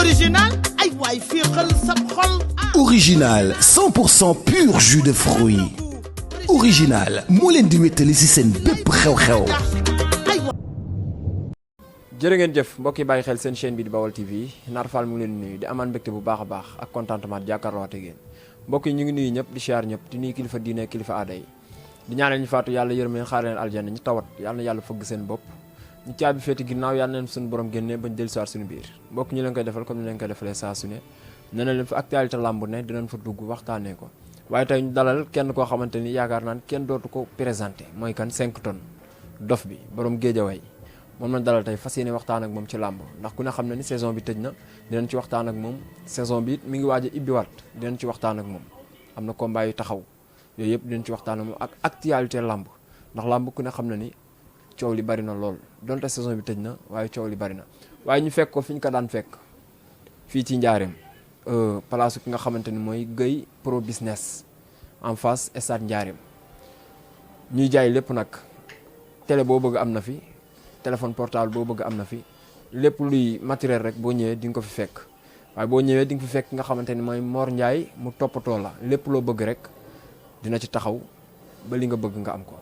original ay waay féexal sa xol. Original 100% pur jus de fruits. Original moo leen di wéttali ci seen bépp xew-xew. jërë ngeen jëf mbokk yi bàyyi xel seen chaîne bi di Baol TV Nar Fall mu ngi leen nuyu di amaan mbégte bu baax a baax ak contentement jàkkaarloo ak yéen mbokk yi ñu ngi nuyu ñëpp di siyaar ñëpp di nuyu kilifa diine kilifa aada yi di ñaanal ñu faatu yàlla yërëm leen xaar leen aljanna ñu tawat yàlla na yàlla fëgg seen bopp ñu caabi féeti ginnaaw yàlla neen suñu borom génnee bañ dellu soir suñu biir mbokk ñu leen koy defal comme ni leen koy defalee saa su ne nee na leen fa actualité lamb ne dinañ fa dugg waxtaanee ko waaye tey ñu dalal kenn koo xamante ni yaakaar naan kenn dootu ko présenté mooy kan 5 tonnes dof bi borom géejawaay moom lañ dalal tey fas yéene waxtaan ak moom ci làmb ndax ku ne xam na ni saison bi tëj na dinañ ci waxtaan ak moom saison bi it mi ngi waaj a ibbiwaat dinañ ci waxtaan ak moom am na combat yu taxaw yooyu yëpp dinañ ci waxtaan ak moom ak actualité làmb ndax làmb ku ne xam na ni coow li bari na lool donte saison bi tëj na waaye coow li bari na waaye ñu fekk ko fi ñu ko daan fekk fii ci njaareem place ki nga xamante ni mooy Gueye Pro Business en face stade njaareem ñuy jaay lépp nag télé boo bëgg am na fi téléphone portable boo bëgg am na fi lépp luy matériel rek boo ñëwee di nga ko fi fekk waaye boo ñëwee di nga fi fekk nga xamante ni mooy Mor Ndiaye mu toppatoo la lépp loo bëgg rek dina ci taxaw ba li nga bëgg nga am ko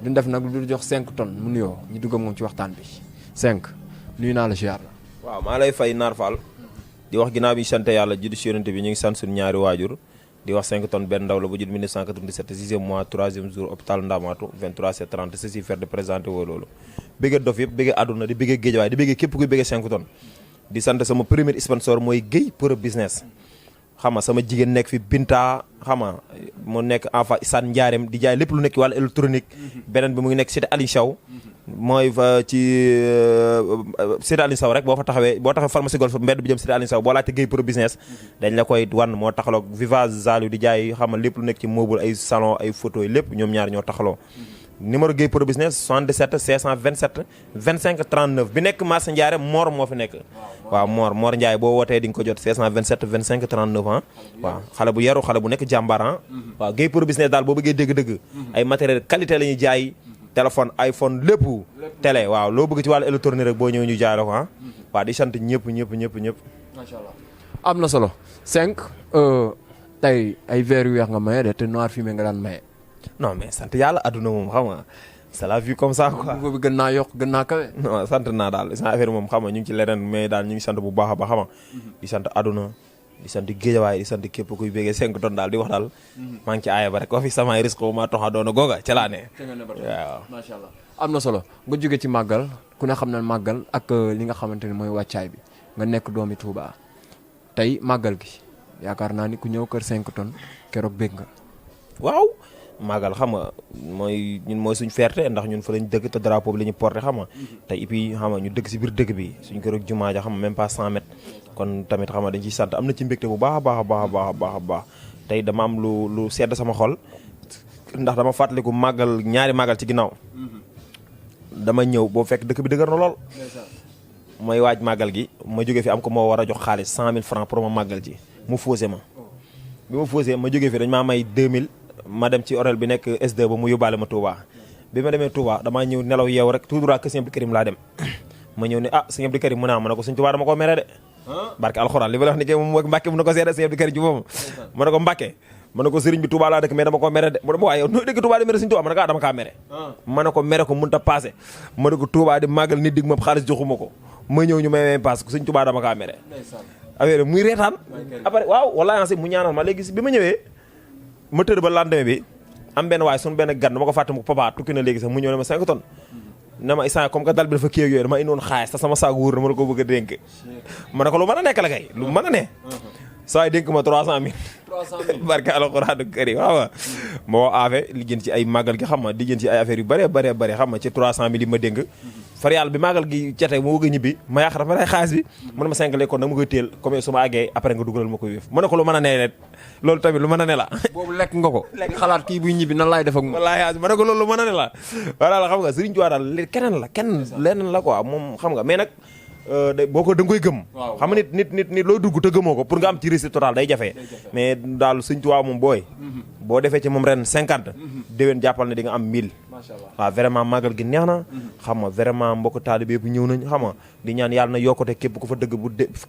duñ def nag lu jox 5 tonnes mu nuyoo ñu dugg moom ci waxtaan bi 5 nuyu naa la ziar la. waaw maa lay fay Nar Fall di wax ginnaaw bi sant yàlla juddu si yonente bi ñu ngi sant suñu ñaari waajur di wax 5 tonnes benn ndaw la ba judd 1997 6e mois 3e jour hôpital Ndamatou 23 730 ceci faire de présenter woo loolu bëggee dof yëpp bëggee àdduna di bëggee géej waaye di bëggee képp kuy bëggee 5 tonnes di sant sama premier sponsor mooy Gueye Pro Business xam nga sama jigéen nekk fi Binta xam nga mu nekk enfa Issane Ndiarème di jaay lépp lu nekk wàllu électronique beneen bi mu ngi nekk cité Aliou Sow mooy fa ci cité Aliou Sow rek boo taxawee pharmacie golf mbedd bi jëm cité Aliou Sow boo laajte Gueye Pro Business dañ la koy wan moo taxaloo Viva Zalou di jaay xam nga lépp lu nekk ci mobile ay salon ay photo yi lépp ñoom ñaar ñoo taxaloo numéro Gueye Pro Business 77 527 25 39 bi nekk marché Ndiarème Mor moo fi nekk waaw Mor Ndiaye boo wootee di nga ko jot 527 25 39 ans waaw xale bu yaru xale bu nekk jàmbaar waaw Gueye Pro Business daal boo bëggee dëgg-dëgg ay matériel qualité la ñuy jaay téléphone iPhone lépp télé waaw loo bëgg ci wàllu électronique rek boo ñëwee ñu jaay la ko waaw di sant ñëpp macha allah am na solo 5 tey ay verre yu weex nga maye de te noir fumé nga daan maye non mais sant yàlla adduna moom xam nga c'est la vie comme ça quoi. boobu gën naa yokk gën naa kawe. non sant naa daal sa affaire moom xam nga ñu ngi ci leneen mais daal ñu ngi sant bu baax a baax xam nga di sant adduna di sant géejawaay di sant képp kuy béggee 5 tonnes daal di wax daal maa ngi ci aaya ba rek ko fi samay risque ma toxa doona googa ca laa ne waaw macha allah am na solo nga jóge ci màggal ku ne xam ne màggal ak li nga xamante ni mooy wàccaay bi nga nekk doomi Touba tey màggal gi yaakaar naa ni ku ñëw kër 5 tonnes keroog bég nga waaw màggal xam nga ñun mooy suñ fierté ndax ñun fa lañ dëkk te drapeau bi la ñu porté xam nga te et puis xam nga ñu dëkk si biir dëkk bi suñ kër ak jumaa ja xam nga même pas 100 mètres kon tamit xam nga dañ ciy sant am na ci mbégte bu baax a baax tey dama am lu sedd sama xol ndax dama fàttaliku màggal ñaari màggal ci ginnaaw dama ñëw boo fekk dëkk bi dëgër na lool mooy waaj màggal gi ma jógee fi am ko moo war a jox xaalis 100 000 francs pour ma màggal ji mu fausé ma bi ma fausé ma jógee fi dañ maa may 2000 ma dem ci orel bi nekk S2 ba mu yóbbaale ma Touba bi ma demee Touba damaa ñëw nelaw yeew rek tout droit que Sëñ Abdou Karim laa dem ma ñëw ne Sëñ Abdou Karim mu ne ma ne ko Sëñ Touba dama ko mere de barke alxuraan li ma la wax ni ke moom Mbàkke mu ne ko seede Sëñ Abdou Karim ci moom ma ne ko Mbàkke ma ne ko sëriñ bi Touba laa dëkk mais dama ko mere de mu ne ma waaye yow noo dëkk Touba di mere Sëñ Touba ma ne ko dama kaa mere ma ne ko mere ko mënut a passé ma ne ko Touba di màggal nit dig ma xaalis joxuma ko ma ñëw ñu may passe ko Sëñ Touba dama kaa mere affaire muy reetaan après waaw wallaahi mu ñaanal ma léegi bi ma ñëwee ma tëdd ba lendemain bi am benn waaye suñu benn gan dama ko fàtte mu papa tukki na léegi sax mu ñëw ne ma 5 tonnes ne ma instant comme que dal bi dafa kii ak yooyu dama indi woon xaalis te sama saag wóor na ma la ko bëgg a dénk ma ne ko lu mën a nekk la kay lu mën a ne saa yi dénk ma 300 000 barke alxuraanu kariim waaw ma woo aafe li jën ci ay màggal gi xam ma di jën ci ay affaire yu bëree xam ma ci 300 000 yi ma dénk far yàlla bi màggal gi cete ma bëgg a ñibbi ma yàq dafa lay xaalis bi mu ne ma 5 kon dama koy téel comme su ma àggee après nga dugalal ma koy wéef ma ne ko lu mën a ne loolu tamit lu mën a ne la boobu lekk nga ko xalaat kii buy ñibbi nan laay def ak moom wallaahi ma ne ko loolu lu mën a ne la voilà xam nga Sëriñ Tuubaa daal keneen leneen la quoi moom xam nga mais nag boo ko da nga koy gëm xam nga nit loo dugg te gëmoo ko pour nga am ci réussite total day jafe mais daal Sëñ Tuubaa moom boo defee ci moom ren 50 déwén jàppal ne di nga am 1000 macha allah waaw vraiment màggal gi neex na xam nga vraiment mbokk taalibe yëpp ñëw nañ xam nga di ñaan yàlla na yokkute képp ku fa dëgg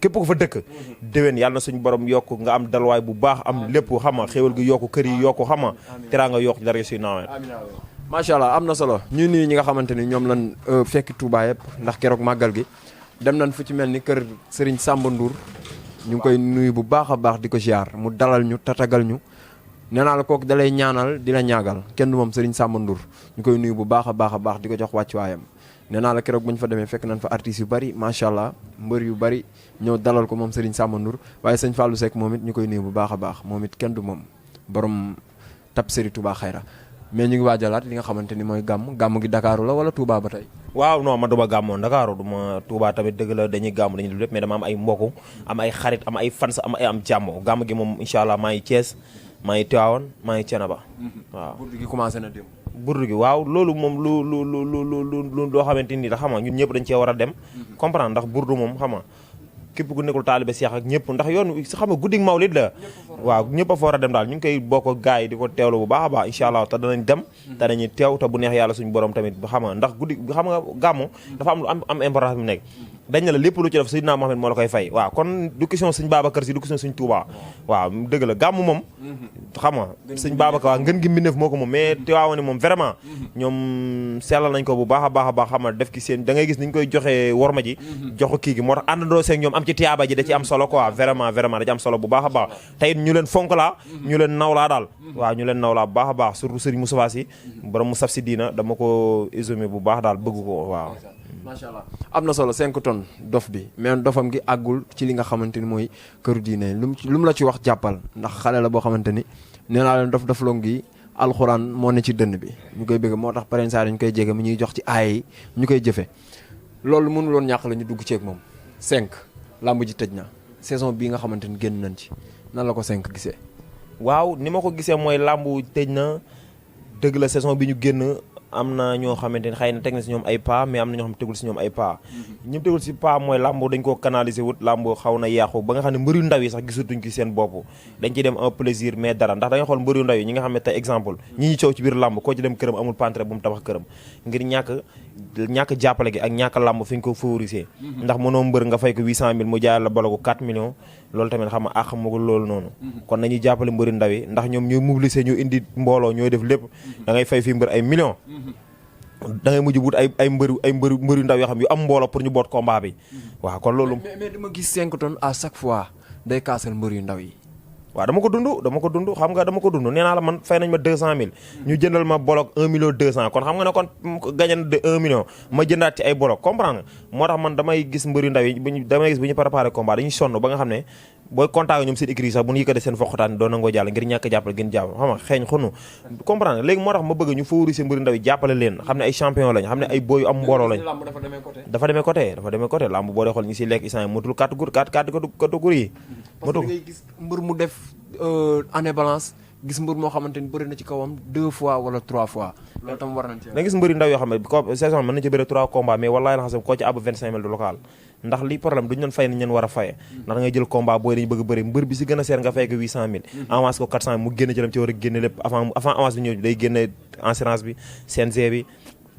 képp ku fa dëkk déwén yàlla na suñu borom yokk nga am dalwaay bu baax am lépp xam nga xéwal gi yokku kër yi yokku xam nga teraanga yokku dara suy nawet macha allah am na solo ñu nuyu ñi nga xamante ni ñoom lan fekki Touba yëpp ndax keroog màggal gi dem nañ fu ci mel ni kër Serigne Samba Ndour ñu ngi koy nuyu bu baax a baax di ko ziar mu dalal ñu tatagal ñu nee naa la kooku dalay ñaanal di la ñaagal kenn du moom Serigne Samba Ndour ñu koy nuyu bu baax a baax di ko jox wàccuwaayam nee naa la keroog bu ñu fa demee fekk nañ fa artistes yu bari macha allah mbër yu bari ñëw dalal ko moom Serigne Samba Ndour waaye sëñ Fallou Seck moom it ñu koy nuyu bu baax a baax moom it kenn du moom borom tab Serigne Touba Xayra mais ñu ngi waajalaat li nga xamante ni mooy gàmm gi Dakar la wala Touba ba tey. waaw non man duma gàmmoon Dakar duma Touba tamit dëgg la dañuy gàmm dañuy def lépp mais dama am ay mbokk am ay xarit am ay fans am jàmm gàmm gi moom incha allah maa ngi Thiès maa ngi Tivaouane maa ngi Thiénaba waaw. burdu gi commencé na dem. burdu gi waaw loolu moom lu loo xamante ni da xam nga ñun ñëpp dañ cee war a dem comprendre ndax burdu moom xam nga képp ku nekkul taalibe Seex ak ñëpp ndax yoon xam nga guddig mawlid la waaw ñëpp a fa war a dem daal ñu ngi koy bokk gars yi di ko teewlu bu baax a baax incha allah te danañ dem te dañuy teew te bu neex yàlla suñu borom tamit xam nga ndax guddi xam nga gàmmu dafa am lu am importance bi nekk dañ ne la lépp lu ci def Seydina Mohamed moo la koy fay waaw kon du question Sëñ Babacar Si du question Sëñ Touba waaw dëgg la gàmmu moom xam nga Sëñ Babacar waaw ngën gi mbindeef moo ko moom mais Tiwaawan moom vraiment ñoom sellal nañ ko bu baax a baax xam nga def ki seen da ngay gis ni ñu koy joxe worma ji jox ko kii gi moo tax àndandoo seeg ñoom am ci tiyaaba ji da ci am solo quoi vraiment da ci am solo bu baax a baax te it ñu leen fonk laa ñu leen nawlaa daal waaw ñu leen nawlaa bu baax a baax surtout Serigne Moustapha Sy borom mu saf si diina dama ko isomé bu baax daal bëgg ko waaw macha allah am na solo 5 tonnes dof bi mais dofam gi àggul ci li nga xamante ni mooy këru diine lu mu la ci wax jàppal ndax xale la boo xamante ni nee naa leen dof long gi alxuraan moo ne ci dënn bi ñu koy bëgg moo tax parrain saa ñu koy jege mu ñuy jox ci aay yi ñu koy jëfe loolu mënuloon ñàkk la ñu dugg ceeg moom 5 làmb ji tëj na saison bii nga xamante ni génn nañ ci nan la ko 5 gisee waaw ni ma ko gisee mooy làmb tëj na dëgg la saison bi ñu génn am na ñoo xamante ni xëy na teg na si ñoom ay pas mais am na ñoo xam ne tegul si ñoom ay pas ñoom tegul si pas mooy làmb dañ koo canaliser wut làmb xaw na yàqu ba nga xam ne mbëru ndaw yi sax gisatuñ ci seen bopp dañ ciy dem un plaisir mais dara ndax da nga xool mbëru ndaw yi ñi nga xam ne tey exemple ñi ñu coow ci biir làmb koo ci dem këram amul pantre bu mu tabax këram ngir ñàkk jàppale gi ak ñàkk làmb fi ñu ko favoriser ndax mënoo mbër nga fay ko 800000 mu jaay la bologu 4 millions loolu tamit xam nga àq magul loolu noonu kon nañuy jàppale mbëri ndaw yi ndax ñoom ñooy mobiliser ñoo indi mbooloo ñooy def lépp da ngay fay fii mbër ay millions da ngay mujj wut ay mbëru ndaw yoo xam yu am mbooloo pour ñu boot combat bi waaw kon loolu mais dama gis 5 tonnes à chaque fois day kaasal mbër yu ndaw yi waaw dama ko dund xam nga dama ko dund nee naa la man fay nañ ma 200000 ñu jëndal ma bolok 1 million 200 kon xam nga ne kon gagné na de 1 million ma jëndaat ci ay bolok comprendre nga moo tax man damay gis mbër yu ndaw yi damay gis bu ñu préparé combat dañuy sonn ba nga xam ne booy contact ñoom seen écrit sax bu ñu yëkkatee seen foqataan doon nangoo jàll ngir ñàkk jàppale gën jàpp xam nga xeeñ xunu comprendre léegi moo tax ma bëgg ñu favoriser mbër yu ndaw yi jàppale leen xam ne ay champion lañ xam ne ay boy yu am mbooloo lañ dafa demee côté lamb boo dee xool ñi si lekk isaan motul catégorie yi parce que ngay gis mbër mu def année balance gis mbër moo xamante ni bëri na ci kawam 2 fois wala 3 fois loolu tam war nañ ci da gis mbëri ndaw yoo xam ne saison mën nañ ci bëri 3 combats mais wallahi la xam koo ci àbb 25000 de local ndax li problème duñu leen fay ni ñeen war a faye ndax da ngay jël combat booy dañu bëgg bëri mbër bi si gën a seer nga fay ko 800000 avance ko 400 mu génn ci lam ci war a génne lépp avant avance bi ñëw day génne assurance bi CNG bi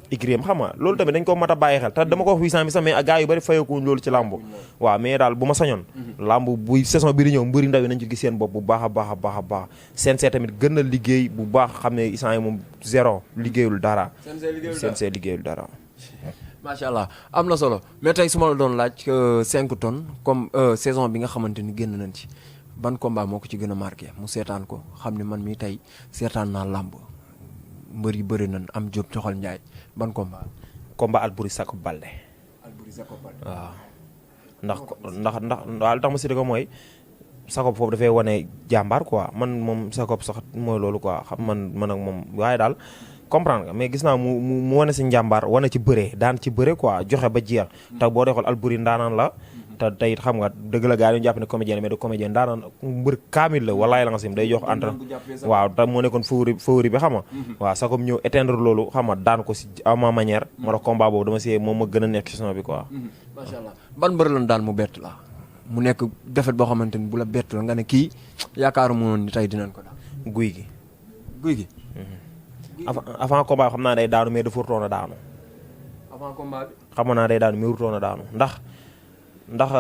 ICRIM xam nga loolu tamit dañ ko mat a bàyyi xel te dama ko wax 800000 sax mais gars yu bëri fayeekuñ loolu ci làmb waaw mais daal bu ma sañoon làmb bu saison bi di ñëw mbëri ndaw yi nañ ci gis seen bopp bu baax a baax CNG tamit gën a liggéey bu baax xam ne isant yi moom zéro liggéeyul dara CNG liggéeyul dara macha allah am na solo mais tey su ma la doon laaj 5 tonnes comme saison bi nga xamante ni génn nañ ci ban combat moo ko ci gën a marqué mu seetaan ko xam ne man mii tey seetaan naa làmb mbër yi bëri nañ am Jóob Coxal Njaay ban combat Alboury Sakho Baldé waaw ndax waaw li tax ma séddee ko mooy Sakho foofu dafay wane jàmbaar quoi man moom Sakho sax mooy loolu quoi xam man ak moom waaye daal comprendre nga mais gis naa mu wane si njàmbaar wane ci bëre daan ci bëre quoi joxe ba jeex te boo dee xool Alboury ndaanaan la te tey it xam nga dëgg la gars yi ñu jàpp ne comédien mais du comédien daanaan mbër kaamil la walaay la nga sim day jox entre waaw te moo nekkoon favori bi xam nga waaw Sakho ñëw éteindre loolu xam nga daan ko si à ma manière moo tax combat boobu dama si moom ma gën a nekk ci saison bi quoi macha allah ban mbër lan daan mu bett la mu nekk defet boo xamante ni bu la bett la nga ne kii yaakaaru mu noon ni tey dinañ ko daan guy gi avant combat xam naa day daanu mais dafa wutoon a daanu. avant combat bi. xam naa day daanu mais wutoon a daanu ndax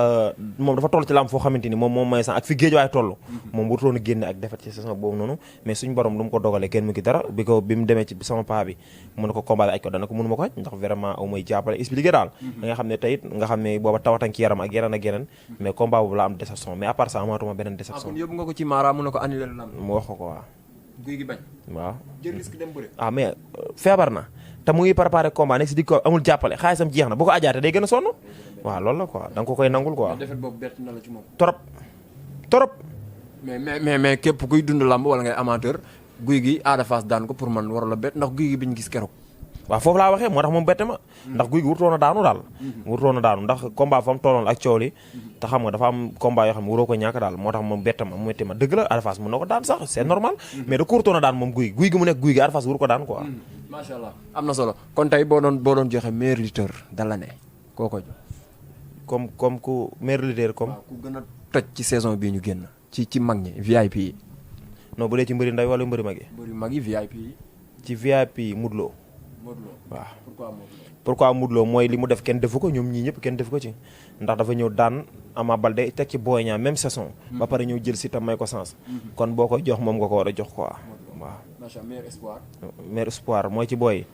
moom dafa toll ci lamb foo xamante ni moom may sax ak fi géej waay toll. moom wutoon a génne ak defet ci saison boobu noonu mais suñ borom lu mu ko dogalee kenn mu ki dara bi mu demee ci sama paa bi mu ne ko combat bi aj ko dana ko mënu ma ko aj ndax vraiment aw may jàppale expliqué daal. da nga xam ne tey nga xam ne booba tawatan ki yaram ak yeneen mais combat boobu la am déception mais à part ça amatuma beneen déception. yóbbu nga ko ci Mara mu ne ko annulé lamb. mu wax ko waaw. guy gi bañ. waaw jël risque dem bëre. mais feebar na te mu ngi préparé combat nekk si digg ko amul jàppale xaalisam jeex na bu ko ajaate day gën a sonn waaw loolu la quoi da nga ko koy nangul quoi. defet boobu bett na la ci moom. trop. mais képp kuy dund lamb wala ngay amateur guy gi Ada Fass daan ko pour man war la bett ndax guy gi biñ gis keroog. waaw foofu laa waxee moo tax moom bette ma ndax guy gi wutoon a daanu daal wutoon a daanu ndax combat fa mu tolloon ak coow li te xam nga dafa am combat yoo xam ne waroo ko ñàkk daal moo tax moom bette ma mu metti ma dëgg la Ada Fass mën na ko daan sax c'est normal mais da ko wutoon a daan moom guy gi mu nekk guy gi Ada Fass wuru ko daan quoi. macha allah am na solo kon tey boo doon joxe meilleur lutteur de l'année koo ko jox. comme ku meilleur lutteur comme. waaw ku gën a toj ci saison bii ñu génn ci mag ñi VIP yi. non bu dee ci mbëri ndaw wala mbëri mag yi. mbëri mag yi VIP yi. ci VIP yi Modou Lo. waaw pourquoi Modou Lo. pourquoi Modou Lo mooy li mu def kenn defu ko ñoom ñii ñëpp kenn defu ko ci ndax dafa ñëw daan Ama Baldé teg ci Boy Niang même saison. ba pare ñëw jël si tam may ko sens. kon boo ko jox moom nga ko war a jox quoi. waaw macha allah meilleur espoir. meilleur espoir mooy ci booy.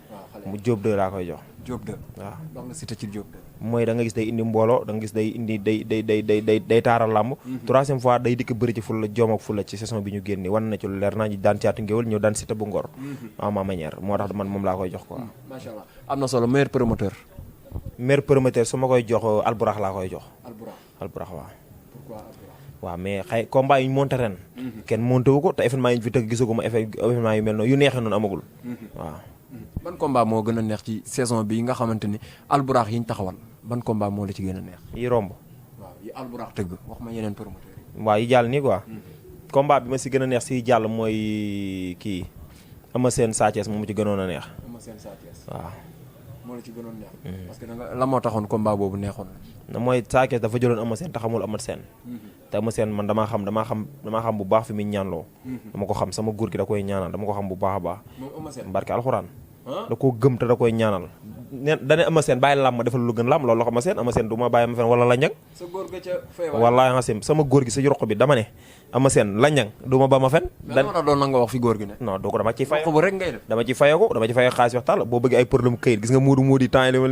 mu Diop 2 laa koy jox. Diop 2 waaw. donc nga cité ci Diop 2. mooy da nga gis day indi mbooloo da nga gis day indi day taaral làmb. troisième fois day dikk bëri ci fulla joom ak fulla ci saison bi ñu génne wan na ci lu leer naa ñu daan caatu ngéwël ñëw daan Siteu bu Ngor. en ma manière moo tax man moom laa koy jox quoi. macha allah am na solo meilleur promoteur. meilleur promoteur su ma koy jox Alburax laa koy jox. Alburax waaw. pourquoi Alburax. waaw mais xëy combat yi ñu monté ren. kenn monté wu ko te événement yi ñu fi tëgg gisaguma événement yu mel noonu yu neexee noonu amagul. waaw. ban combat moo gën a neex ci saison bi nga xamante ni Alburax yi ñu taxawal ban combat moo la ci gën a neex. yi romb. waaw yi Alburax tëgg wax ma yeneen promoteur yi. waaw yi jàll nii quoi. combat bi ma si gën a neex si jàll mooy kii Eumeu Sène Sa Thiès moom ci gënoon a neex. Eumeu Sène Sa Thiès. waaw. moo la ci gënoon neex. parce que da nga la moo taxoon combat boobu neexoon na. mooy Sa Thiès dafa jëloon Eumeu Sène te xamul Eumeu Sène. te Eumeu Sène man damaa xam bu baax fi muy ñaanloo. dama ko xam sama góor gi da koy ñaanal dama ko xam bu baax a baax. moom Eumeu Sène barke alxuraan. da koo gëm te da koy ñaanal. ne dane Eumeu Sène bàyyi làmb ma defal lu gën làmb loolu la ko Eumeu Sène du ma bàyyi ma fen wala la njang. sa góor ga ca fay wallaahi nga sama góor gi sa roq bi dama ne Eumeu Sène la njang du ma ba ma fen. dan war a doon na nga wax fi góor gi ne. non doo ko dama ciy fay. bu rek ngay def. dama ci fayoo xaalis wax tàll boo bëggee ay problème këyit gis nga muudu muudi temps yi dama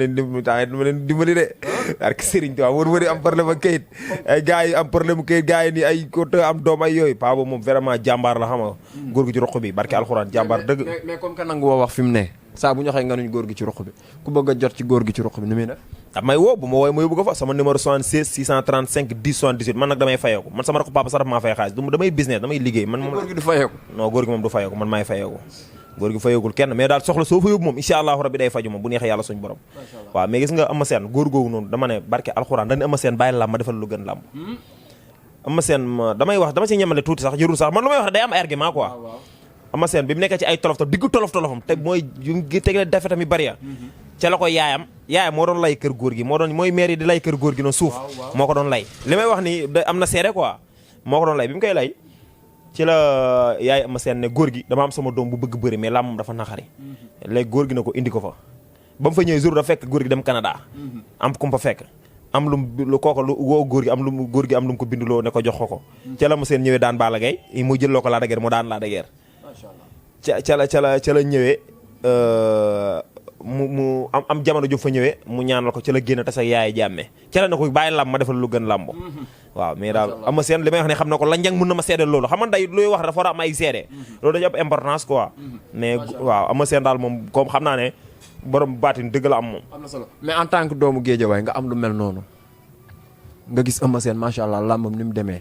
leen dimbali de. ak Serigne Touba muudu muudi am problème ak këyit ay gars yi am problème këyit gars yi ni ay ko te am doom ay yooyu paa boobu moom vraiment jàmbaar la xam nga góor gi ci roq bi barke alxuraan jàmbaar dëgg. mais comme que nangu woo wax fi mu ne saa bu ñu waxee nga nuñ góor gi ci roq bi ku bëgg a jot ci góor gi ci roq bi ni muy def. may woo bu ma woowee ma yóbbu ko fa sama numéro 76 635 10 78 man nag damay fayeeku man sama rakk papa sax maa fay xaalis damay business damay liggéey man moom. góor gi du fayeeku. non góor gi moom du fayeeku man maay fayeeku góor gi fayeekul kenn mais daal soxla soo fa yóbbu moom incha allahu rabbi day faju moom bu neexee yàlla suñu borom. waaw mais gis nga Eumeu Sène góor googu noonu dama ne barke alxuraan dañ ne Eumeu Sène bàyyi làmb ma defal lu gën làmb. Eumeu Sène damay wax dama ci ñemale tuuti sax jërul sax man lu may wax day am argument quoi. Eumeu Sène bi mu nekkee ci ay tolof diggu tolofam te mooy yu tegle defetam yu bari ya ca la ko yaayam moo doon lay kër góor gi mooy maire yi di lay kër góor gi noonu suuf moo ko doon lay li may wax ni am na seede quoi moo ko doon lay bi mu koy lay ci la yaay Eumeu Sène ne góor gi dama am sama doom bu bëgg bëri mais làmmam dafa naqari léegi góor gi na ko indi ko fa ba mu fa ñëwee jour da fekk góor gi dem Canada am ku mu fa fekk am lu kooku lu woo góor gi am lu mu ko binduloo ne ko jox ko ca la Eumeu Sène ñëwee daan Balla Gaye mu jëlloo ko Lac de Guiers mu daan Lac de Guiers ca la ñëwee mu am jamono ju fa ñëwee mu ñaanal ko ca la génn tas ak yaay jàmme ca la ne ko bàyyi làmb ma defal lu gën làmb waaw mais daal Eumeu Sène li may wax ne xam na ko la njang mën na ma seede loolu xam nga day luy wax dafa war a am ay seede loolu dañu am importance quoi mais waaw Eumeu Sène daal moom comme xam naa ne borom baatin dëgg la am moom am na solo mais en tant que doomu Géejawaay nga am lu mel noonu nga gis Eumeu Sène macha allah làmbam ni mu demee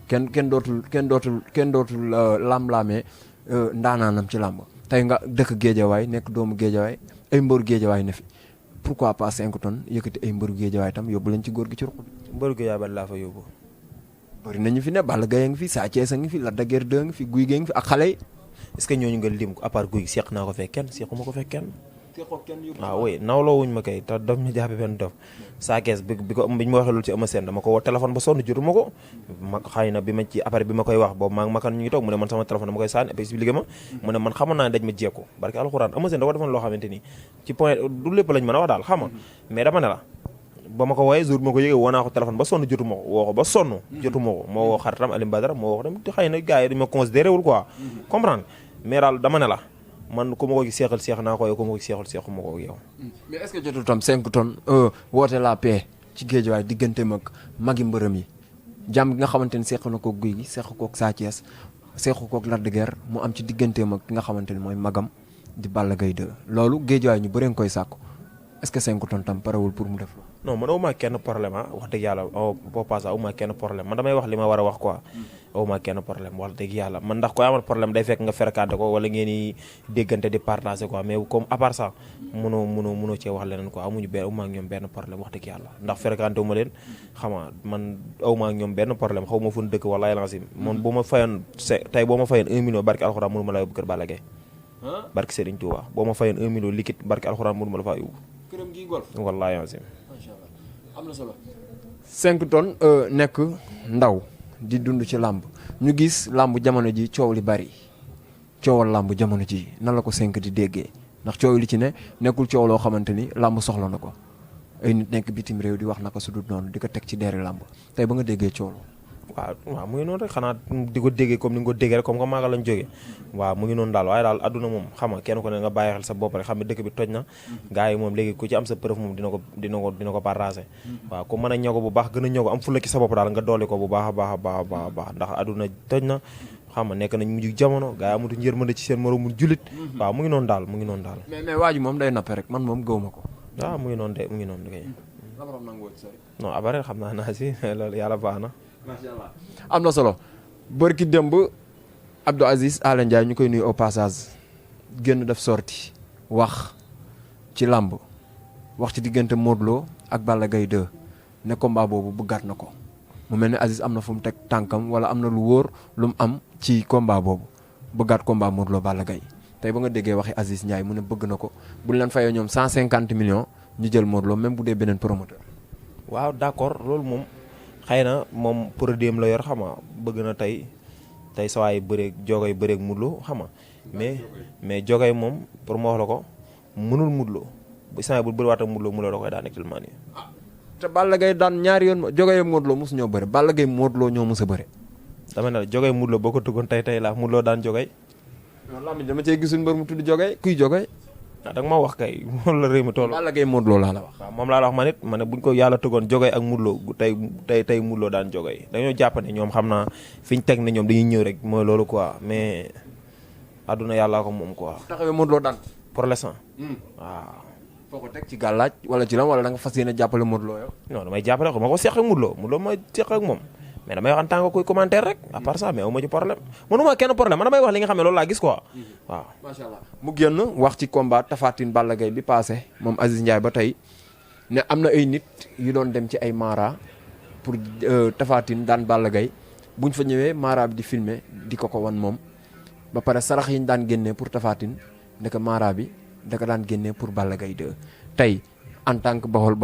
kenn dootul lam-laamee ndaanaanam ci làmb tey nga dëkk Géejawaay nekk doomu Géejawaay ay mbëru Géejawaay ne fi pourquoi pas 5 tonnes yëkkati ay mbëru Géejawaay tam yóbbu leen ci góor gi ci ruq bi. mbëru Géejawaay ban laa fa yóbbu. bëri nañu fi ne Balla Gaye a ngi fi Sa Thiès a ngi fi Lac de Guiers 2 a ngi fi Gouye Gui a ngi fi ak xale yi. est-ce que ñooñu nga lim ko à part Gouye Gui seq naa ko fekk kenn sequma ko fekk kenn. waaw oui nawloo wuñ ma kay te daf ñu jàppe benn dof Sa Thiès bi ñu ma waxee loolu ci Eumeu Sène dama ko woo téléphone ba sonn jotuma ko ma xëy na bi ma ci après bi ma koy wax boobu maa ngi makan ñu ngi toog mu ne man sama téléphone dama koy sànni expliqué ma mu ne man xamoon naa ne daj ma jekku barke alxuraan Eumeu Sène da ko defoon loo xamante ni ci point du lépp lañ mën a wax daal xam nga mais dama ne la ba ma ko wooyee jour bi ma ko yëgee woo naa ko téléphone ba sonn jotuma ko woo ko ba sonn jotuma ko moo woo xaritam Alim Badara moo wax dem xëy na gars yi dañ ma considéré wul quoi comprendre mais daal dama ne la man ku ma ko seexal seex naa ko yow ku ma ko seexal seexu ma ko yow. mais est-ce que jotul tam 5 tonnes woote la paix ci géejawaay digganteem ak magi mbërëm yi jàmm gi nga xamante ni seeq na ko Gouye Gui seeq koog Sa Thiès seeq koog Lac de Guiers mu am ci digganteem ak ki nga xamante ni mooy magam di Balla Gaye 2 loolu géejawaay ñu bëree nga koy sàkku est-ce que 5 tonnes tam parewul pour mu def la. non man awuma kenn problème wax dëgg yàlla boo passé awuma kenn problème man damay wax li ma war a wax quoi awuma kenn problème wax dëgg yàlla man ndax koy amal problème day fekk nga fréquenté ko wala ngeen di déggante di partager quoi mais comme à part ça mënoo cee wax leneen quoi amuñu benn awuma ak ñoom benn problème wax dëgg yàlla ndax fréquenté wu ma leen xam nga man awuma ak ñoom benn problème xaw ma fu ñu dëkk wala lancé man boo ma fayoon tey boo ma fayoon 1 million barki alxuraan mënu ma la yóbbu kër Balla Gaye barki Serigne Touba boo ma fayoon 1 million liquide barki alxuraan mënu ma la faa yóbbu këram gi golf wallaahi macha allah am na solo 5 tonnes nekk ndaw di dund ci làmb ñu gis làmb jamono ji coow li bari coowal làmb jamono ji nan la ko 5 di déggee ndax coow li ci ne nekkul coow loo xamante ni làmb soxla na ko ay nit nekk bitim réew di wax naka su dul noonu di ko teg ci deeri làmb tey ba nga déggee coow waaw mu ngi noonu rek xanaa di ko déggee comme ni nga ko déggee rek comme que maaga lañ jógee waaw mu ngi noonu daal waaye daal adduna moom xam nga kenn ko ne nga bàyyi xel sa bopp rek xam ne dëkk bi toj na gars yi moom léegi ku ci am sa preuve moom dina ko partagé waaw ku mën a ñëw ko bu baax gën a ñëw ko am fulla ci sa bopp daal nga dooli ko bu baax a baax a baax a baax ndax adduna toj na xam nga nekk nañ mujj jamono gars yi amatuñ yërmande ci seen moromu jullit waaw mu ngi noonu daal mais waa ji moom day nappe rek man moom gëwuma ko waaw mu ngi noonu de kay non abare xam naa si loolu yàlla baax na macha allah am na solo bërki démb Abdou Aziz Alen Ndiaye ñu koy nuyu au passage génn def sorti wax ci làmb wax ci diggante Modou Lo ak Balla Gaye 2 ne combat boobu bëggaat na ko mu mel ne Aziz am na fu mu teg tànkam wala am na lu wóor lu mu am ci combat boobu bëggaat combat Modou Lo Balla Gaye tey ba nga déggee waxi Aziz Ndiaye mu ne bëgg na ko bu ñu leen fayee ñoom 150 millions ñu jël Modou Lo même bu dee beneen promoteur. waaw d'accord loolu moom. xëy na moom produit am la yor xam nga bëgg na tey sawaay bëreeg jogay bëreeg Modou Lo xam nga mais jogay moom pour ma wax la ko mënul Modou Lo bu saa bu bëri waat ak Modou Lo da koy daan actuellement nii. te Balla Gaye daan ñaari yoon jogay Modou Lo mosu ñoo bëre Balla Gaye Modou Lo ñoo mos a bëre. dama ne la jogay Modou Lo boo ko tuggoon tey la Modou Lo daan jogay. non laa dama cee gisul mbër mu tudd jogay kuy jogay. da nga ma wax kay moom la réew mi toll. Balla Gaye Modou Lo laa la wax. waaw moom laa la wax man it ma ne buñ ko yàlla tëggoon jogay ak Modou Lo tey Modou Lo daan jogay dañoo jàpp ne ñoom xam naa fi ñu teg ne ñoom dañuy ñëw rek mooy loolu quoi mais adduna yàllaa ko moom quoi. taxawee Modou Lo daan. pour l'instant. waaw. foo ko teg ci gàllaaj wala ci lan wala da nga fas yéene jàppale Modou Lo yow. non damay jàppale ko ma ko seq ak Modou Lo ma seq ak moom. mais damay wax en tant que kuy commentaire rek à part ça mais amu ma ci problème mënuma kenn problème man damay wax li nga xam ne loolu laa gis quoi waaw. macha allah mu génn wax ci combat Tapha Tine Balla Gaye bi passé moom Aziz Ndiaye ba tey ne am na ay nit yu doon dem ci ay mara pour Tapha Tine daan Balla Gaye buñ fa ñëwee mara bi di filmer di ko wan moom ba pare sarax yi ñu daan génnee pour Tapha Tine ndeke mara bi da ko daan génnee pour Balla Gaye 2 tey en tant que bawol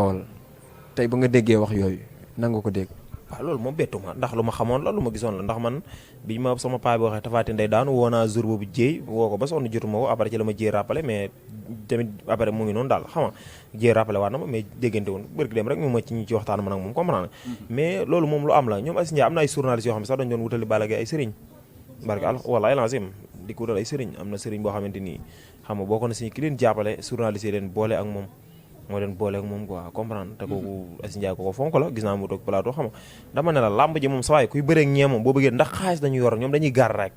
tey ba nga déggee wax yooyu nan nga ko dégg. waaw loolu moom bettu ma ndax lu ma xamoon la lu ma gisoon la ndax man bi ma sama paa bi waxee Tapha Tine day daanu woo naa jour boobu jéey woo ko ba sonn jotuma ko après ci la ma jéey rappelé mais tamit après mu ngi noonu daal xam nga jéey rappelé waat na ma mais déggante woon bërki dem rek ñu ma ci ñi ci waxtaan ma nag moom comprendre mais loolu moom lu am la ñoom Aziz Ndiaye am na ay journalistes yoo xam ne sax dañu doon wutali Balla Gaye ay sëriñ barke al wallaay lancim di ko wutal ay sëriñ am na sëriñ boo xamante nii xam nga bokk na si ki leen jàppale journalistes yi leen boole ak moom moo leen boole ak moom quoi comprendre te kooku Aziz Ndiaye ko fonk la gis naa mu toog plateau xam nga dama ne la làmb ji moom sa waay kuy bëreeg ñee moom boo bëggee ndax xaalis dañu yor ñoom dañuy gar rek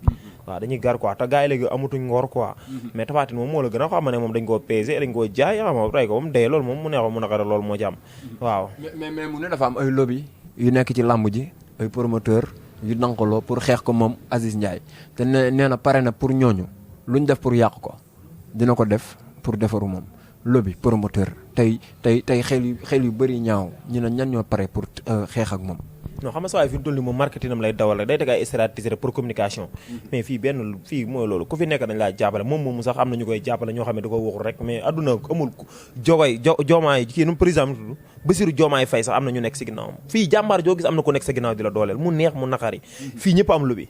waaw dañuy gar quoi te gars yi léegi amatuñ ngor quoi mais Tapha Tine moom moo la gën a xam ne moom dañ koo pesé dañ koo jaay xam nga rey ko moom dee loolu moom mu neexoon mu naqare loolu moo ci am waaw mais mu ne dafa am ay lobby yu nekk ci làmb ji ay promoteur yu nankaloo pour xeex ko moom Aziz Ndiaye te nee na pare na pour ñooñu luñ def pour yàq ko dina ko def pour defaru moom lobby promoteur tey xel yu bëri ñaaw ñu ne ñan ñoo pare pour xeex ak moom. non xam nga saa waay fi mu toll nii moom marketing am lay dawal rek day teg ay stratégie rek pour communication mais fii mooy loolu ku fi nekk dañ laa jàppale moom sax am na ñu koy jàppale ñoo xam ne da ko waxul rek mais adduna amul joomaay kii nu président tudd Bassirou Diomaye Faye sax am na ñu nekk si ginnaawam fii jàmbaar joo gis am na ku nekk sa ginnaaw di la dooleel mu neex mu naqari fii ñëpp am lobby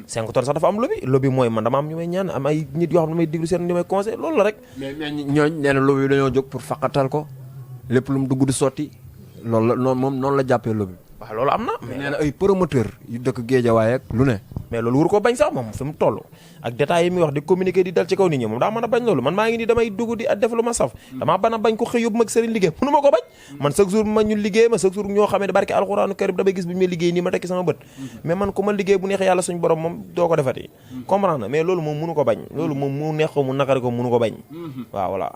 5 tonnes sax dafa am lobby mooy man dama am ñu may ñaan am ay nit yoo xam ne may diglu seen ñu may conseil loolu la rek mais ñooñ nee na lobby dañoo jóg pour faqatal ko lépp lu mu dugg di sotti loolu la noonu la jàppee lobby waaw loolu am na mais nee na ay promoteur yu dëkk Géejawaay ak lu ne mais loolu waru ko bañ sax moom fi mu toll ak détails yi muy wax di communiquer di dal ci kaw nit ñi moom daa mën a bañ loolu man maa ngi nii damay dugg di def lu ma saf damaa bana bañ ko xëy yóbbu mag sëriñ liggéey mënu ma ko bañ man chaque jour ma ñu liggéey ma chaque jour ñoo xamee ne barke alxuraanu karim damay gis bu ñu may liggéey nii ma tekki sama bët mais man ku ma liggéey bu neexee yàlla suñu borom moom doo ko defati comprendre na mais loolu moom mënu ko bañ loolu moom mu neex ko mu naqari ko mënu ko bañ waaw voilà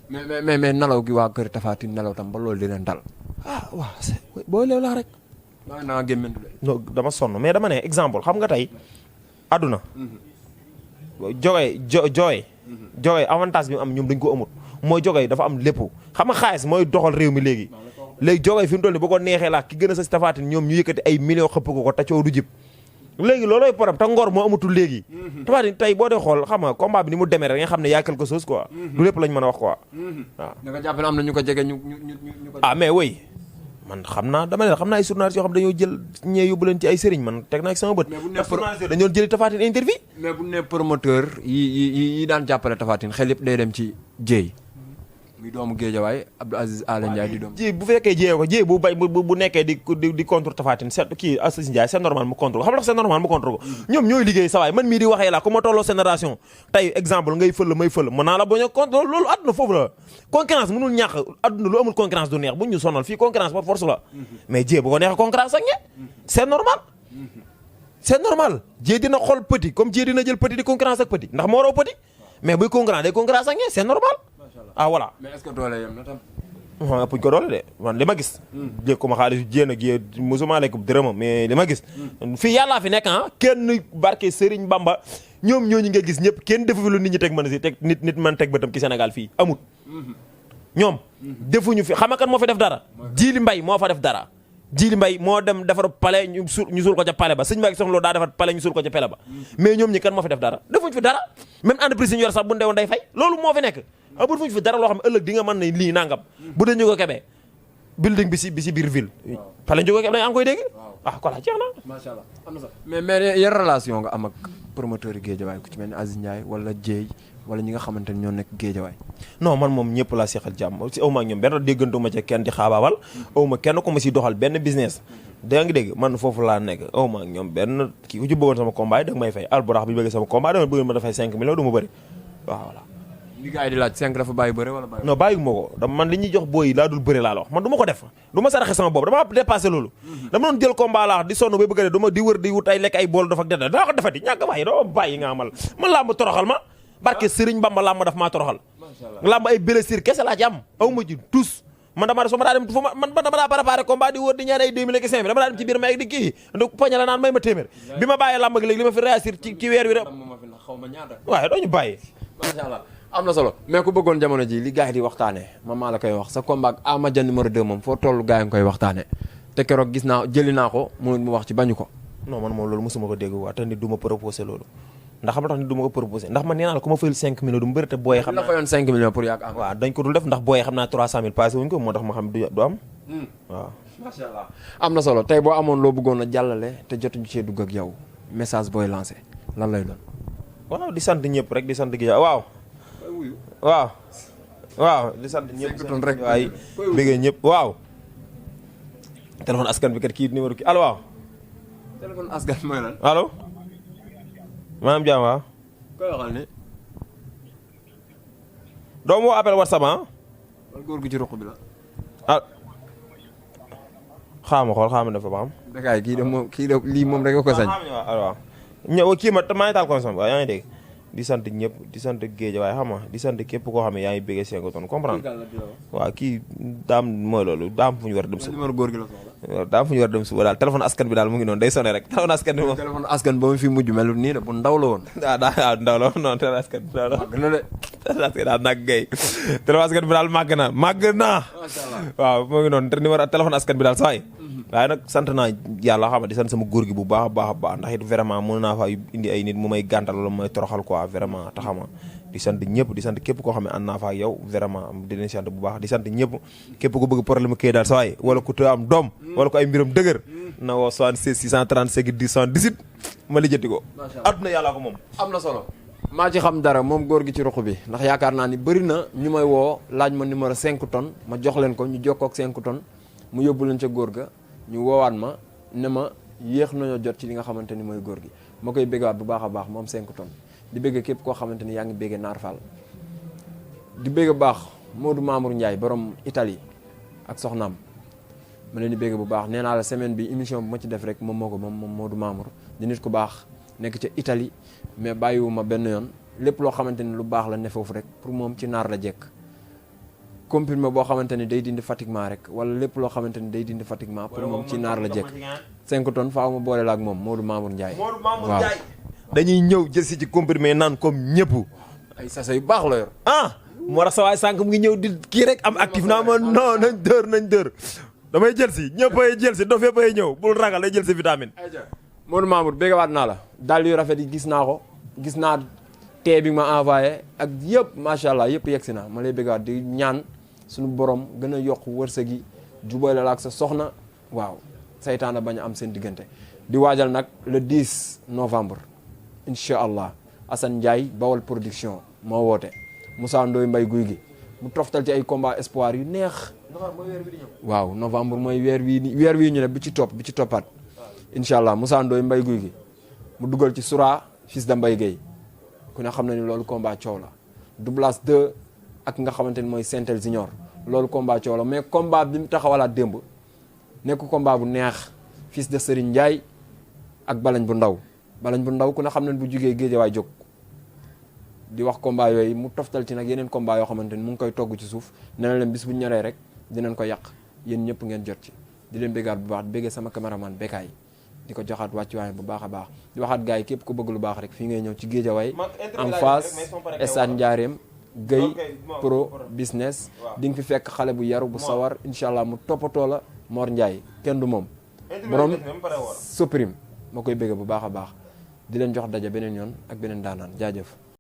mais nelaw gi waa kër Tapha Tine nelaw tam ba loolu di leen dal waaw boo leew laa rek waaw naa gémmantu de non dama sonn mais dama ne exemple xam nga tey àdduna jogee avantage bi mu am ñoom dañ ko amut mooy jogee dafa am lépp xam nga xaalis mooy doxal réew mi léegi jogee fi mu toll ni bu ko neexee laa ki gën a sa Tapha Tine ñoom ñu yëkkati ay millions xëpp ko te coow du jib léegi loolooy problème te ngor moo amatul léegi Tapha Tine tey boo dee xool xam nga combat bi ni mu demee rek nga xam ne yaa quelque chose quoi du lépp lañ mën a wax quoi waaw da nga jàpp ne am na ñu ko jege ñu ko mais oui man xam naa ay journalistes yoo xam dañoo jël ñee yóbbu leen ci ay sëriñ man teg naa ci sama bët journalistes dañoo jëli Tapha Tine interview mais bu ne promoteur yi daan jàppale Tapha Tine xel yëpp day dem ci jéey muy doomu Géejawaay Abdou Aziz Ala Ndiaye di doom ji bu fekkee jiyee ko ji bu bay bu nekkee di contre Tapha Tine c'est kii Aziz Ndiaye c'est normal mu contre ko xam nga c'est normal mu contre ko ñoom ñooy liggéey sa waay man mii di waxee la ku ma tolloo génération tey exemple ngay fël may fël mën naa la bañ a contre loolu àdduna foofu la concurrence mënul ñàkk àdduna lu amul concurrence du neex bu ñu sonal fii concurrence par force la mais jiyee bu ko neexee concurrence ak ñe c'est normal jiyee dina xool petit comme jiyee dina jël petit di concurrence ak petit ndax moo raw petit mais buy concurrence day concurrence ak ñe c'est normal voilà mais est-ce que doole yem na tam waaw puñ ko doole de man li ma gis jéeg ko ma xaalis jéen ak yee mosuma lekk dërëmam mais li ma gis fii yàllaa fi nekk kenn barke Serigne Bamba ñoom ñooñu nga gis ñëpp kenn defu fi lu nit ñi teg mën si teg nit man teg bëtam ci Sénégal fii amut ñoom defuñu fi xam nga kan moo fi def dara Jili Mbay moo fa def dara Jili Mbay moo dem defar palais ñu suul ko ca palais ba sëñ Mbay soxla daa defar palais ñu suul ko ca palais ba mais ñoom ñi kan moo fi def dara defuñu fi dara même entreprise yi ñu yor sax bu ndewoon day fay loolu moo fi nekk amul fuñu fi dara loo xam ne ëllëg di nga mën ne lii nangam bu dee ñu ko kebee building bi si biir ville palais ñu ko kebe da nga koy dégg voilà jeex na macha allah am na sax mais yan relation nga am ak promoteur yi Géejawaay ku ci mel ni Aziz Ndiaye wala Dieye wala ñi nga xamante ne ñoo nekk Géejawaay non man moom ñëpp laa seexal jàmm si awma ak ñoom benn déggantuma ca kenn di xaabaabal awma kenn ko ma si doxal benn business da nga dégg man foofu laa nekk awma ak ñoom benn kii ku ci bëggoon sama combat yi da nga may fay alburax bi bëgg sama combat dama bëgg ma dafay 5 millions du ma bëri waaw voilà li gars yi di laaj 5 dafa bàyyi bëre wala bàyyi non bàyyi ma ko dama man li ñuy jox booy yi laa dul bëre laa la wax man du ma ko def du ma saraxe sama bopp dama dépassé loolu dama doon jël combat laa wax di sonn bay bëgg a dee duma di wër di wut ay lekk ay bool dafa deda daa ko defati ñàkk bàyyi doo bàyyi nga amal man làmb toroxal ma barke Sëriñ Bamba làmb daf maa toroxal làmb ay blessure kese laa ci am aw ma ji tous man dama soo ma daa dem fu ma man dama daa préparé combat di wër di ñaan ay 2000 ak 5000 dama daa dem ci biir may di kii poña la naan may ma téeméer bi ma bàyyee làmb gi léegi li ma fi réussir ci weer wi rek waaye doo ñu bàyyi macha allah am na solo mais ku bëggoon jamono ji li gars yi di waxtaane man maa la koy wax sa combat ak Ama Dia numéro 2 moom foo tollu gars yi nga koy waxtaane te keroog gis naa jëli naa ko mu wax ci bañu ko non man moom loolu mosuma ko dégg waa te nit du ma proposé loolu ndax xam nga tax nit du ma ko proposé ndax man nee naa la ku ma fayul 5 millions du mu bëri te booyee xam naa la fayoon 5 millions pour yàgg waaw dañ ko dul def ndax booyee xam naa 300 000 passé wuñ ko moo tax ma xam du am waaw macha allah am na solo tey boo amoon loo bëggoon a jàllale te jotuñu cee dugg ak yow message booy lancé lan lay doon waaw di sant ñëpp rek di sant gi waaw di sant ñëpp rek waay bëggee ñëpp waaw téléphone askan bi kat kii numéro kii allo waaw téléphone askan mooy lan allo maanaam jaam waaw koy waxal ni doomu woo appel WhatsApp wala góor gu ci ruq bi la xaama xool xaama dafa ba xam Bécaye kii de lii moom rek nga ko sañ waaw ñëw kii ma maa ngi taal consomme waaw yaa ngi dégg di sant ñëpp di sant géej waaye xam nga di sant képp koo xam ne yaa ngi bëggee 5 tonnes comprendre waaw kii daam mooy loolu daam fu ñu war a dem suba numéro góor gi la soxla daam fu ñu war a dem suba daal téléphone askan bi daal mu ngi noonu day sonné rek téléphone askan bi moom téléphone askan ba mu fi mujj melu nii de bu ndaw la woon waaw ndaw la woon non téléphone askan bi ndaw la gën a de askan daal nag gay téléphone askan bi daal màgg naa waaw moo ngi noonu te numéro téléphone askan bi daal saa yi waaye nag sant naa yàlla xam di sant sama góor gi bu baax a baax a baax ndax it vraiment mën naa fa indi ay nit mu may gàntal wala mu may toroxal quoi vraiment taxama di sant ñëpp di sant képp koo xam ne ànd naa fa ak yow vraiment di leen sant bu baax di sant ñëpp képp ko bëgg problème kay daal saa yi wala ku te am doom wala ko ay mbiram dëgër na woo 76 635 10 18 ma lijjanti ko adduna yàllaa ko moom am na solo maa ci xam dara moom góor gi ci ruq bi ndax yaakaar naa ni bëri na ñu may woo laaj ma numéro 5 tonnes ma jox leen ko ñu jokkoo ak 5 tonnes mu yóbbu leen ca góor ga ñu woowaat ma ne ma yéex nañoo jot ci li nga xamante ni mooy góor gi ma koy béggaat bu baax a baax moom 5 tonnes di bégg képp koo xamante ni yaa ngi béggee Naar Fall di bégg baax Modou Mamour Ndiaye borom Italie ak soxnaam ma leen di bégg bu baax nee naa la semaine bi émission bu ma ci def rek moom moo ko moom Modou Mamour di nit ku baax nekk ca Italie mais bàyyiwuma benn yoon lépp loo xamante ni lu baax la ne foofu rek pour moom ci naar la jekk comprimé boo xamante ni day dindi fatiguement rek wala lépp loo xamante ni day dindi fatiguement pour moom ci naar la jekk 5 tonnes faaw ma boole la ak moom Modou Mamour Ndiaye waaw dañuy ñëw jël si ci comprimé naan comme ñëpp ay sasa yu baax la yor moo tax sa waay sànq mu ngi ñëw di kii rek am actif naa ma non nañ dër damay jël si ñëppay jël si dof yëppay ñëw bul ragal day jël si vitamine Modou Mamour béggawaat naa la daal yu rafet yi gis naa ko gis naa tee bi ma envoyé ak yëpp macha allah yëpp yegg si na ma lay béggawaat di ñaan suñu borom gën a yokk wërsëg yi jubale la ak sa soxna waaw saytaana bañ a am seen diggante di waajal nag le 10 novembre incha allah Assane Ndiaye Bawol production moo woote Moussa Ndoye Mbaye guy gi mu toftal ci ay combat espoir yu neex waaw novembre mooy weer wii ñu ne bi ci toppaat incha allah Moussa Ndoye Mbaye guy gi mu dugal ci Soura fils de Mbaye Gueye ku ne xam na ni loolu combat coow la Douglas 2 ak nga xamante ni mooy Sentel Junior loolu combat coow la mais combat bi mu taxawalaat démb nekk combat bu neex fils de Serigne Ndiaye ak balañ bu ndaw ku ne xam na bu jugee Géejawaay jóg di wax combat yooyu mu toftal ci nag yeneen combat yoo xamante ni mu ngi koy togg ci suuf nee na leen bis bu ñoree rek dinañ ko yàq yéen ñëpp ngeen jot ci di leen béggaat bu baax di béggee sama caméraman Bekaay di ko joxaat wàccuwaay bu baax a baax di waxaat gars yi képp ku bëgg lu baax rek fii ngay ñëw ci Géejawaay en face stade Ndiarème Gueye pro business di nga fi fekk xale bu yaru bu sawar incha allah mu toppatoo la Mor Ndiaye kenn du moom borom Suprime moo koy bégge bu baax a baax di leen jox daje beneen yoon ak beneen daanaan jaajëf